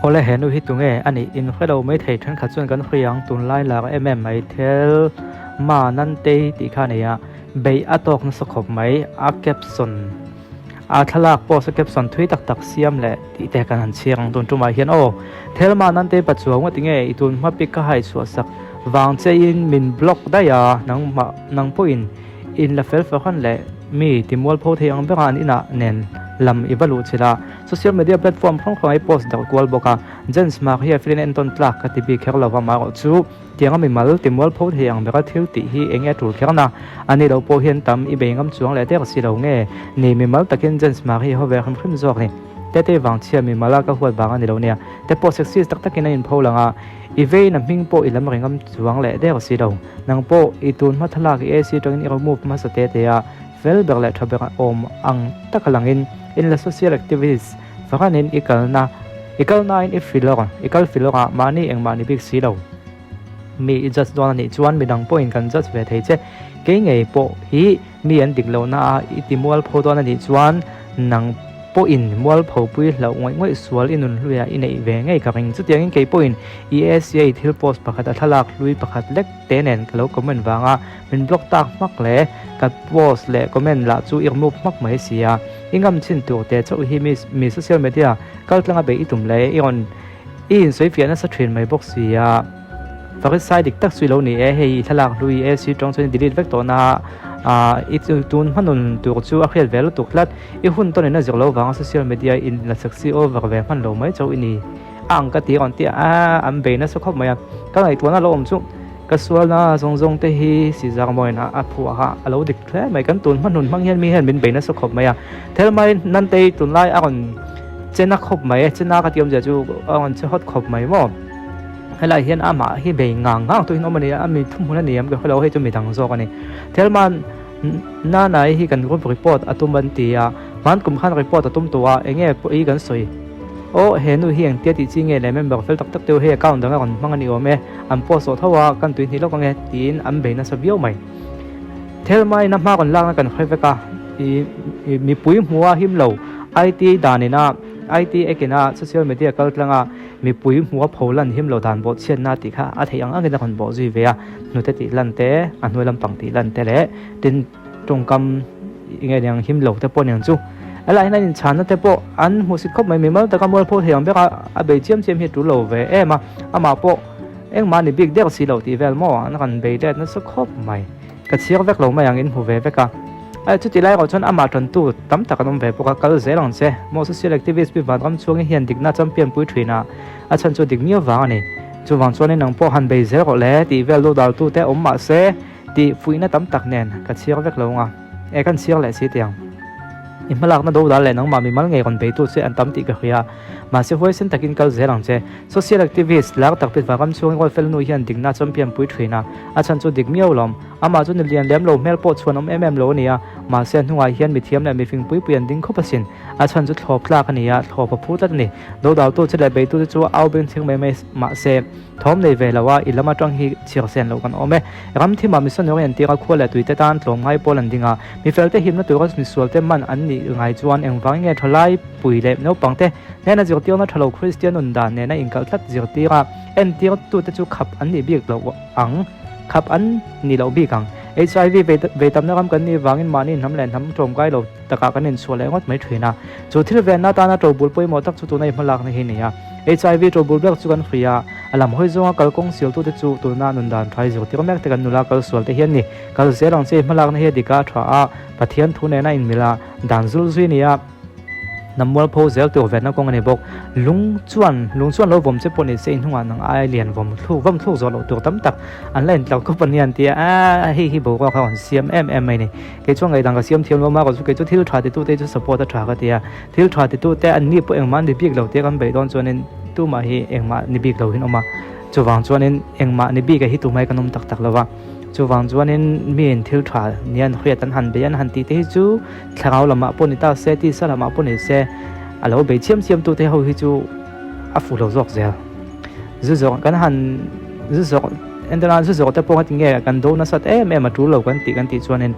Awle he nu hi tunge a nih in hre lo mai thei thenkhat chuan kan hria ang tunlai lar em em mai thel ma Nantei tih kha a nei a, beih a tawk nasa khawp mai a caption a thlalak post a caption thui tak tak siam leh tih te kan han chhiar ang tun tumah hian aw Thelma Nantei Pachuau ngawt tinge i tun hma pic ka hai chhuah sak vang che in min block daih a nangmah nang pawhin In la fel fawk an leh mi ti mualpho thei ang bera an inah nen lam i va luh chilh a, social media platform hrang hrang i post darh kual bawk a, Jens Mark hi a felin a entawn tlak ka ti bik kher lo va, amaherawh chu tianga mimal ti mualpho thei ang bera thil tih hi eng nge a tul kher na? A ni lo pawh hian tam i bei ngam chuang leh der si lo nge ni mimal takin Jens Mark hi haw ve hrim hrim zawk ni? Tete vangchhia mimala ka huat vang a ni lo nia, te pawh sexist tak takin a inpho lang a, I vein a hming pawh i lam ring am chuang leh der si lo. Nang pawh i tun hma thlalak i AC tangin i remove hmasa te te a, fel ber leh tha ber awm ang taka langin in la social activist fahranin i kalna i kal nain i filawr i kal filawr a, mahni engmah ni bik si lo. Mi i judge dawn a nih chuan midang pawhin kan judge ve thei che. Kei ngei pawh hi Mi an dik lohna a i ti mualpho dawn a nih chuan nang pawhin mualpho pui hlauh ngawih ngawih sual i nun hluiah i neih ve ngei ka ring. Chutiangin kei pawhin i ACA thil post pakhat a thlalak hlui pakhat lek te nen ka lo comment vanga min block tak hmak le ka post leh comment lah chu i remove hmak mai si a. I ngam chin tur te chauh hi mi mi social media kaltlanga beih i tum le i rawn i insawi fiah nasa thin mai bawk si a. Farisai dik tak chu i lo ni e, hei i thlalak hlui AC tawng chuan i delete vek tawh na a, i tun hmanun tur chu a hriat ve lutuk tlat, i hun tawn in a zir lo vanga social media in la sexy over ve hman lo mai chauh i ni a ang ka ti rawn ti a, an bei nasa khawp mai a, ka ngaihtuahna lo awm chu ka sualna zawng zawng te hi sizar mawiin a phuah a, a lo dik hle mai, kan tun hmanun hmang hian mi hian min bei nasa khawp mai a, Thelmai Nantei tunlai a rawn che na khawp mai e, che na ka ti awmzia chu a rawn che hawt khawp mai maw. Helai hian amah hi bei ngang ngang tuhin awm a ni a, mi thuhmun a ni em ka hre lo, hei chu midang zawk a ni. Thelma Nanai hi kan group report a tum an ti a, hman kum khan report a tum tawh a, eng nge pawh hi kan sawi. Aw he nu hi engtia tih chi nge le member fel tak tak te u hei account dang a rawn hmang a ni awm e, an post tawh tho a, kan tui hnih lawk ange tiin an bei nasa viau mai. Thelma in a hma rawn lakna kan hre vek a, i mipui hmuha him lo IT danin a IT ekina social media kal tlanga Mipui hmua pho lan him lo dan bawh chhiatna tih kha a theih ang angin a rawn bawh zui ve a, hnute tih lan te, a hnuai lampang tih lan te leh tin tawngkam eng eng him lo te pawh aniang chu. Helaiah hian an inchhanna te pawh an hmuhsit khawp mai, mimal taka mualpho thei ang beka a bei chiam chiam hi a tul lo ve em a, amah pawh engmah ni bik der si lo tih vel maw an rawn bei let nasa khawp mai. Ka chhiar vek lo mai ang in hmu ve vek a. Aih chuti lai erawh chuan amah tantu tam tak an awm ve bawk a, kal zel ang che. Maw social activist pi Vanram chhungi hian dikna champion pui thin a, a chhan chu dik miau vang a ni. Chuvang chuanin nang pawh han bei zel rawh le tih vel lu dal tu te awm mah se tih fuihna tam tak nen ka chhiar vek lo ang a, e kan chhiar leh si tiang. I hmalakna do dal leh nangmah mimal ngei rawn beitu che an tam tih ka hria. Mahse huaisen takin kal zel ang che. Social activist lar tak pit Vanram chhungin Rualfel nu hian dikna champion pui thin a, a chhan chu dik miau lawm. Amah chu ni lian lem lo hmel pawh chhuan awm em em lo a ni a, mahse a hnungah hian mithiam leh mifing pui pui an ding khawp asin. A chhan chu thlawp tlak a ni a, thlawp a phu tlat a ni. Dodaltu che leh beitu te chu au beng chhing mai mai mahse thawm nei ve lo a, i lam atang hi chhiar sen loh kan awm e. Ram thimah missionary an tir a, khua leh tuite tan tlawm ngai pawl an ding a, mifelte himna tura misualte man an nih ngai chuan engvang nge thalai pui leh naupangte hnena zirtirna tha lo Kristian nun dan nena inkalh tlat zirtir a, entirtute chu khap an nih bik loh ang. Khap an ni loh bik ang. HIV vei tamna ram kan nih vangin mahni hnam leh hnam tlawmkai lo takah kan inchhuah leh ngawt mai thin a. Chu thil venna atana tobul pawimawh tak chu tuna i hmalakna hi a ni a. HIV tobul ber chu kan hria a, a lam hawi zawnga kalkawng sialtute chu tuna nun dan tha i zirtir mek te kan nula kal sual te hian ni. Kal zel ang che i hmalakna hi a dik a, tha a, Pathian thu nena inmilh a, dan zul zui a ni a. Hnam mualpho zel tur venna kawng a ni bawk. Lung chuan lung chuan lo vawm che pawh ni se in hnungah nang ai lian vawm thluk vawm thluk zawh loh tur tam tak an la intlar khawp a nia an ti a, aaa hei hi boruak a rawn siam em em mai ni. Kei chuan ngaidang ka siam thiam lo mah erawh chu kei chu thil tha titu te chu support a tha ka ti a, thil tha titu te an ni pawh engmah an ni bik lo tia kan beih dawn chuanin tumah hi engmah ni bik lo hin awm a, chuvang chuanin engmah ni bik a hi tumah hi kan awm tak tak lo va. Chuvang chuanin miin thil tha nian hriat an han bei an han tih te hi chu thlarau lamah pawh ni ta se, tisa lamah pawh ni se, a lo bei chiam chiam tute ho hi chu a fuh lo zawk zel. Zu zawk kan han zu zawk entirna zu zawk te pawh kha tinge kan do nasat em em a tul lo kan tih kan tih chuanin.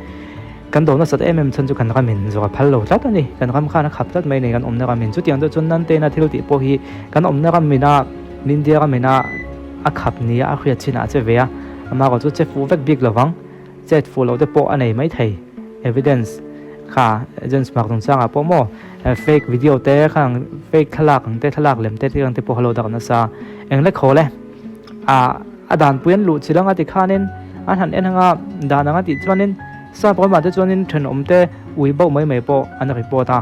Kan do nasat em em chhan chu kan ram in zawh a phal lo tlat a ni. Kan ram khan a khap tlat mai a ni kan awmna ram in. Chutiang deuh chuan Nantena thil tih pawh hi kan awmna ram ina India ram ina a khap nia a hriat chinah a che ve a. Amaherawhchu chu che fuh vek bik lovang. Chet fuh loh te pawh a nei mai thei. Evidence kha agents mark chungchangah pawh maw fake video te khang fake thlalak ang te thlalak lem te thil ang te pawh kha lo dak nasa. Eng lek haw le ah a danpui an luh chilh anga tikhanin an han en anga dan anga tih chuanin sap ramah te chuanin thenawm te ui bauh mai mai pawh an report a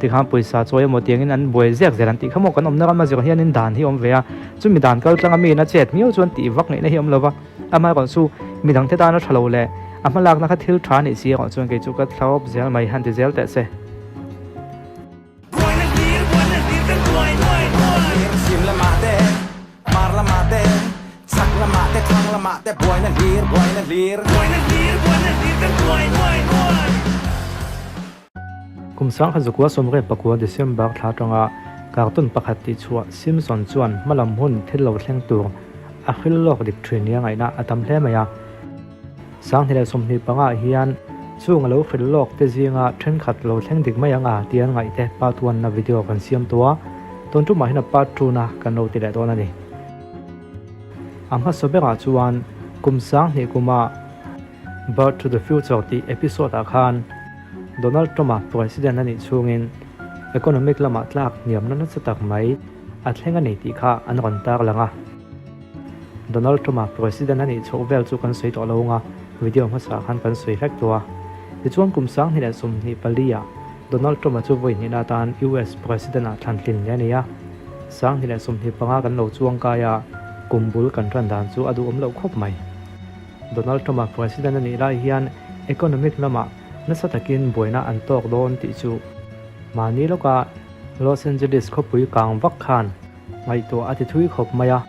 tikhan pawisa chawi emaw tiangin an buai zek zel an tih kha maw kan awmna rama zir hianin dan hi a awm ve a chumi dan kal tlanga mi in a chet miau chuan tih vak ngaihna hi a awm lova. Amaherawh chu midangte tana tha lo leh a hmalakna kha thil tha nih si erawh chuan kei chu ka thlawp zel mai han ti zel teh se. Buaina hlir, buaina hlir kan buai nuai nuai. Chhim lamah te, hmar lamah te, chhak lamah te, thlang lamah te buaina hlir, buaina hlir. Buaina hlir, buaina hlir kan buai nuai nuai. Kum 1900 84 December thla atanga cartoon pakhat tihchhuah Simpson chuan hmalam hun thil lo thleng tur a hril lawk dik thin nia ngaihna a tam hle mai a. 2025 ah hian chung a lo hril lawk te zinga thenkhat lo thleng dik mai ang a tih an ngaih te part one na video kan siam tawh a, tun tumah hian a part two na kan lo ti leh dawn a ni. A hmasa berah chuan kum 2000 kuma Birth to the Future tih episode ah khan Donald Trump-a President a nih chhungin economic lamah tlak hniamna nasa tak mai a thleng a ni tih kha an rawn tarlang a. Donald Trump-a President a nih chhoh vel chu kan sawi tawh lo anga video hmasa khan kan sawi hlek tawh a. Tichuan kum 2024 ah Donald Trump-a chu vawi hnihna atan US President ah thlan tlin leh a ni a. 2025 kan lo chuang kai a, kum bul kan ran dan chu a duhawm loh khawp mai. Donald Trump-a President a nih lai hian economic lamah nasa takin buaina an tawk dawn tih chu mahni lawka Los Angeles khawpui kang vak khan ngaihtuah a ti thui khawp mai a.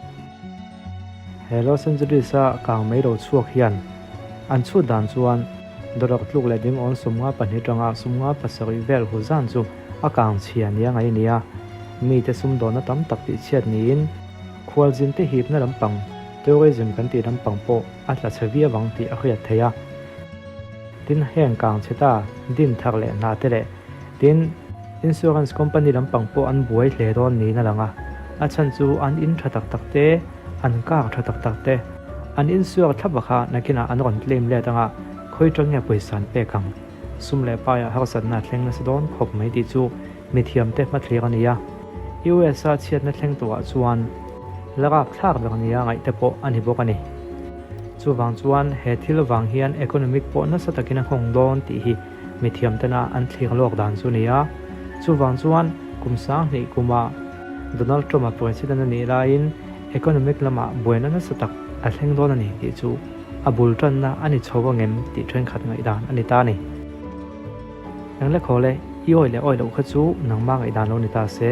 He Los Angeles-a kang mai lo chhuak hian an chhut dan chuan dawrk tluk leh ding awn 52 tanga 57 vel hu zan chu a kang chhia nia ngaih a ni a, mite sumdawnna tam tak tihchhiat niin khualzinte hipna lampang Tourism kan tih lampang pawh a tla chhe viau ang tih a hriat theih a. Tin, heng kang chhe ta din thar leh hna te leh tin insurance company lampang pawh an buai hle dawn niin a lang a. A chhan chu an in tha tak tak te, an car tha tak tak te, an insure thlap a kha nakinah an rawn claim let anga khawi tang nge pawisa an pek ang? Sum leh paiah harsatna a thleng nasa dawn khawp mai tih chu mithiamte hmathlir a ni a. US-a chhiatna thleng tawhah chuan la rapthlak ber nia ngaih te pawh a ni bawk a ni. Chuvang chuan he thil vang hian economic pawh nasa takin a nghawng dawn tih hi mithiamtena an thlir lawk dan chu a ni a. Chuvang chuan kum 2000 kuma Donald Trump-a president a nih laiin economic lamah buaina nasa tak a thleng dawn a ni tih chu a bul tanna a ni chho angem tih thenkhat ngaihdan a ni ta a ni. Englekhawle, i awi leh awi loh kha chu nangmah ngaihdan lo ni ta se,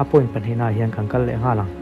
a point pahnihnaah hian kan kal leh nghal ang.